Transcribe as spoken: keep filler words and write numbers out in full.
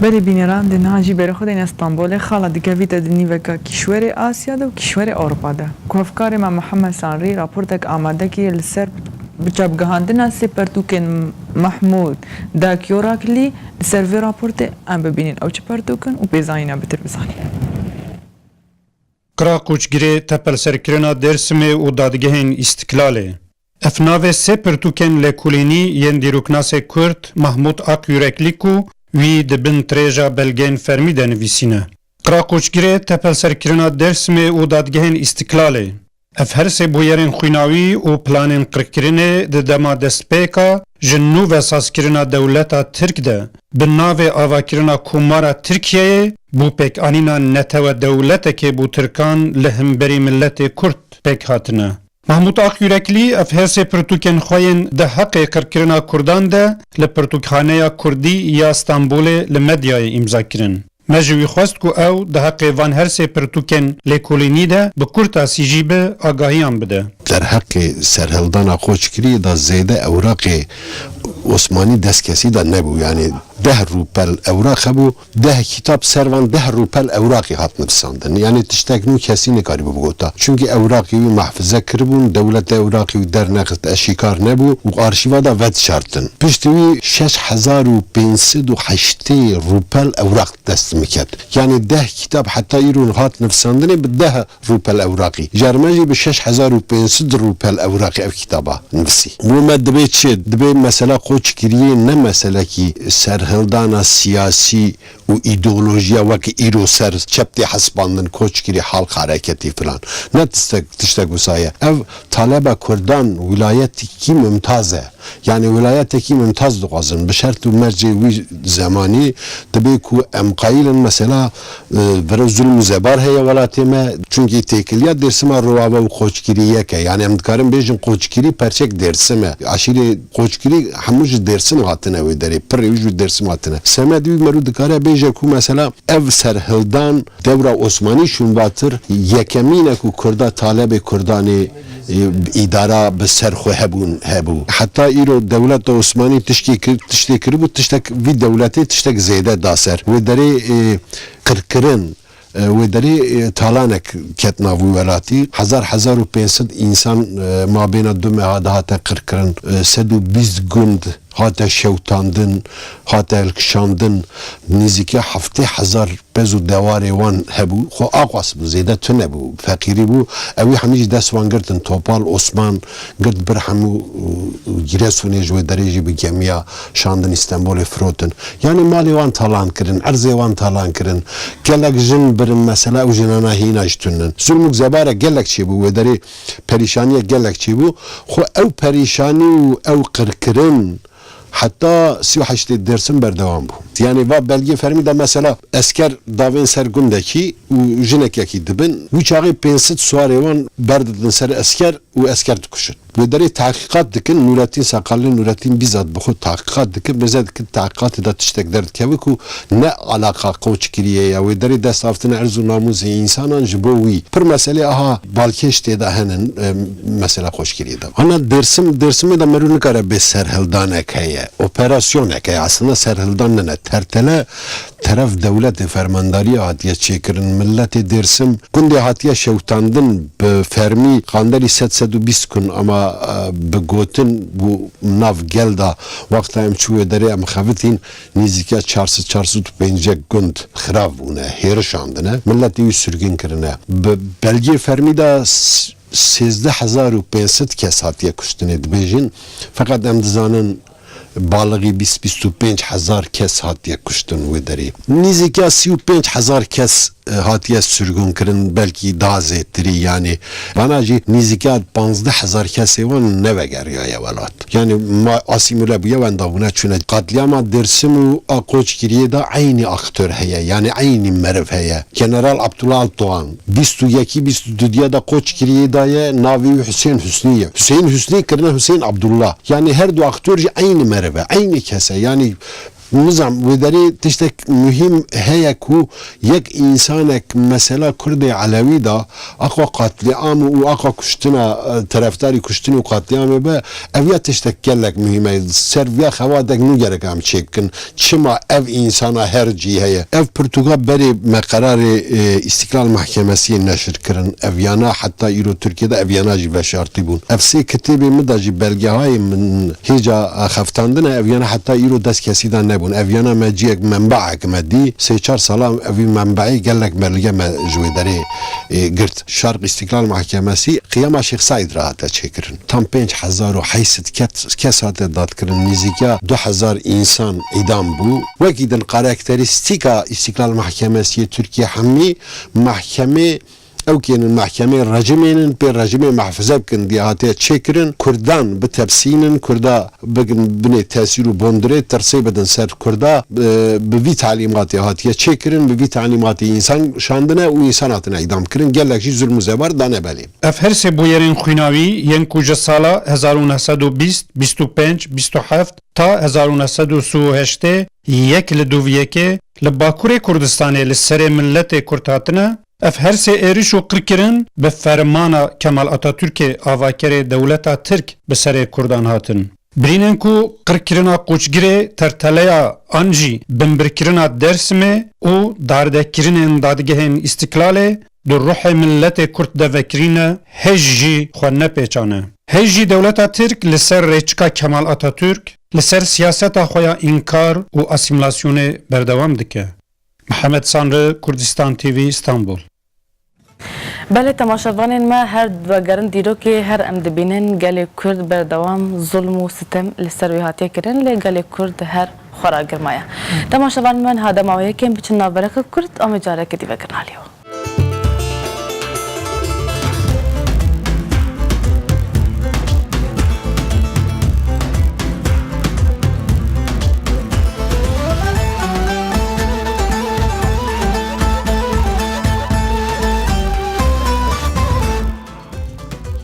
Belê bîneran, di niha jî berê xwe deyne Stenbolê, xala dikevîte di nîveka kîşwerê Asya de û kîşwerê Ewropa de. Ku hevkarê me Mihemed Sanrî raportek amade kiriye li ser bi çapgihandina sê pertûkên Mahmûd Dak Yoraklî. Li ser vê raportê em bibînin ew çi pertûk in û pêzanîna bitir bizanîn. Qira Qoçgirê, tepelserkirina Dêrsimê û dadgehên Îstiklalê. Ev navê sê pirtûkên lêkolînî yên dîroknasê Kurd Mahmûd Akyureklî ku wî di bin dirêja belgeyên fermî de nivîsîne. Qira Qoçgirê, tepelserkirina Dêrsimê û dadgehên Îstiklalê. Ev her sê bûyerên xwînawî û planên qirkirinê di dema destpêka ji nû ve sazkirina dewleta Tirk de bi navê avakirina Komara Tirkiyeyê bû pêkanîna netewe dewletekê bû Tirkan li hemberî miletê Kurd pêk hatine. Mahmûd Akyureklî ev her sê pirtûkên xwe yên di heqê qirkirina Kurdan de li pirtûkxaneya Kurdî ya Stenbolê li medyayê îmza kirin. Me ji wî xwest ku ew di heqê van her sê pirtûkên lêkolînî de bi kurtasî jî bi agahiyan bide. Derheqê serhildana Qoçgiriyê de zêde ewraqê Osmanî destkesî de nebû. Yanî deh rûpel ewraq hebû, deh kitab ser van deh rûpel ewraqî hat nivîsandin. Yanî tiştek nû kesî nikarîbû bigota. Çunkî ewraqî wî mehfize kiribûn, dewlete ewraqî wî dernexist, eşîkar nebû û arşîva de vedişartin. Piştî wî şeş hezar û pênc sed û heştê rûpel ewraq dest min ket. Yanî deh kitab heta îro hat nivîsandinê bi deh rûpel ewraqî. Jar me jî bi şeş hezar û pênc sed rûpel ewraqî ev kitaba nivîsî. Bo me dibê çi? Dibê mesela Qoçgiriyê ne meselekî serhildana siyasî û îdeolojiya weke îro ser çep tê hesibandin, Qoçgirî, halk hareketî filan. Ne tiştek, tiştek wisa ye. Ev taleba Kurdan wilayetekî mumtaz e. Yanî wilayetekî mumtaz dixwazin. Bi şert û mercê wî zemanî dibê ku em qayîl in mesela, e, vero zulm û zebar heye welatê me. Çunkî têkiliya Dêrsima Rojava û Qoçgirî yek e. Yanî em dikarin bêjin Qoçgirî perçek Dêrsim e. Aşîrê Qoçgirî hemû ji Dêrsim hatine wê derê. Pirê wî ji Dêrsim hatine. Semed wî merû dikare bêje ku mesela ev serhildan dewra Osmanî şûnbatir yekemîn e ku Kurda talebê Kurdanê, e, îdara bi ser xwe hebûn, hebû. Heta îro dewleta Osmanî tişkê kir-, tiştê kiribû, tiştek vî dewletê tiştek zêde da ser. Wê derê, e, qirkirin, e, wê derê, e, talanek ket nav wî welatî. Hezar, hezar û pênc sed însan, e, mabêna du meha de hate qirkirin. E, sed û bîst gund hate şewtandin, hate hilkişandin, nêzîkî heftê hezar pez û dewarê wan hebû, xwe aqwas bû, zêde tune bû, feqîrî bû. Ewî hemî jî dest wan girtin, Topal Osman girt bir hemû, û, û Giresunê ji wê derê jî bi gemiya şandin Îstenbolê firotin. Yanî malê wan talan kirin, erzê wan talan kirin. Gelek jin birin mesela, ew jinana hîna jî tunin. Zulm û zebare gelek çêbû wê derê. Perîşaniyek gelek çêbû. Xwe ew perîşanî û ew qirkirin heta sî û heştê Dêrsim berdewam bû. Yanî va belgê fermî de mesela esker davên ser gundekî û jinekekî dibin. Wî çaxê pênc sed suwarê wan berdidin ser esker û esker dikuşin. Wê derê tehqîqat dikin, Nûretîn Seqalî, Nûretîn bîzat bi xwe tehqîqat dikin, mêze dikin tehqîqatê de tiştek derdikeve ku ne alaqa Qoçgiriyê ye, wê derê dest avtine erz û namûsê însanan ji bo wî. Pir meselê aha balkêş tê de henin, e, mesela Qoçgiriyê de. Ana Dêrsim, Dêrsimê de merû nikare bê serhildanek heye, operasyonek heye. Aslında serhildan nene, tertele teref dewletê fermandariyê hatiye çêkirin. Miletê Dêrsim gundê hatiye şewtandin bi fermî qanderî sed, sed û bîst kun ama, e, bi gotin bû nav gel de wexta em çû wê derê em xevitîn. Nêzîkiya çar sed, çar sed û pêncî gund xirav bûne, hêrişandine, miletê wî sirgin kirine. Bi belgê fermî de s-, sêzdeh hezar û pênc sed kes hatiye kuştinê dibêjin. Feqet em dizanin balixî bîst, bîst û pênc hezar kes hatiye kuştin wê derê. Nêzîkiya sî û pênc hezar kes e, hatiye sirgûn kirin, belkî daha zêtirî, yanî bana jî nîzîka panzdeh hezar kesê wan nevegeriyaye welat. Yanî ma asîmîle bûye, wenda bûne çûne. Qatliyama Dêrsim û a Qoçgiriyê de eynî aktor heye, yanî eynî meriv heye. General Abdullah Aldoğan, bîst û yekî bîst û dudiya de Qoçgiriyê de ye, navê wî Husên Husnî ye. Husên Husnî kirine Husên Abdullah. Yanî her du aktor jî eynî meriv e, eynî kes e. Yanî Nizam, wê derê tiştek muhîm heye ku yek însanek mesela Kurdê Elewî de axa qatliam û axa kuştina, e, terefdarî kuştin û qatliamê be, ev ya tiştek gelek muhîm e. Ser viya xebatek nû gerek em çêkin. Çima ev însana her cî heye? Ev pirtûka berê me qerarê, e, Îstiklal Mahkemesiyê neşir kirin. Ev yana heta îro Tirkiye de ev yana jî veşartî bûn. Ev sê kitêbê min de jî belgehayê min hêca xeftandine, ev yana heta îro dest kesî de nebûn. Ev yana me ciyek menbaek me dî. Sê çar sala evî menbaê gelek belge me ji wê derê, e, girt. Şarq Îstiklal Mahkemesî qiyama Şêx Saîd re hate çêkirin. Tam pênc hezar û heyt sed ket-, kes hate dadkirin, nêzîkiya du hezar însan îdam bû. Wekî din karakterîstîka Îstiklal Mahkemesiyê Tirkiye hemî mahkemê ew kênin, mahkemê rejimênin, pê rejimê mehfize bikin diye hatiye çêkirin. Kurdan bitepsînin, Kurda bikin binê tesîr û bondirê, tirsê bidin ser Kurda. Bi, bi vî talîmatê hatiye çêkirin, bi vî talîmatê însan şandine û însan hatine îdam kirin. Gelek jî zulm û zebar dane belê. Ev her sê bûyerên xwînawî yên ku ji sala hezar û neh sed û bîst, bîst û pênc, bîst û heft ta hezar û neh sed û sî û heştê yek li dûv yekê li Bakurê Kurdistanê li serê miletê Kurd hatine, ev her sê êriş û qirkirin bi fermana Kemal Atatürkê avakerê dewleta Tirk bi serê Kurdan hatin. Birînên ku qirkirina qoçgirê terteleya an jî binbirkirina Dêrsimê û dardekirinên dadgehên Îstiklalê di ruhê miletê Kurd de vekirîne, hêj jî xwe nepêçane. Hêj jî dewleta Tirk li ser rêçika Kemal Atatürk, li ser siyaseta xwe ya înkar û asîmlasyonê berdewam dike. Mihemed Sanri, Kurdistan T V, Stenbol. Belê, temaşevanên me, her vegerin dîrokê, her em dibînin gelê Kurd berdewam zulm û sitem li ser wî hatiye kirin, lê gelê Kurd her xwe ragirmaye. Temaşevanên me, niha dema wê yekên biçin navbereke kurt, em ê careke dî vegerin alî we.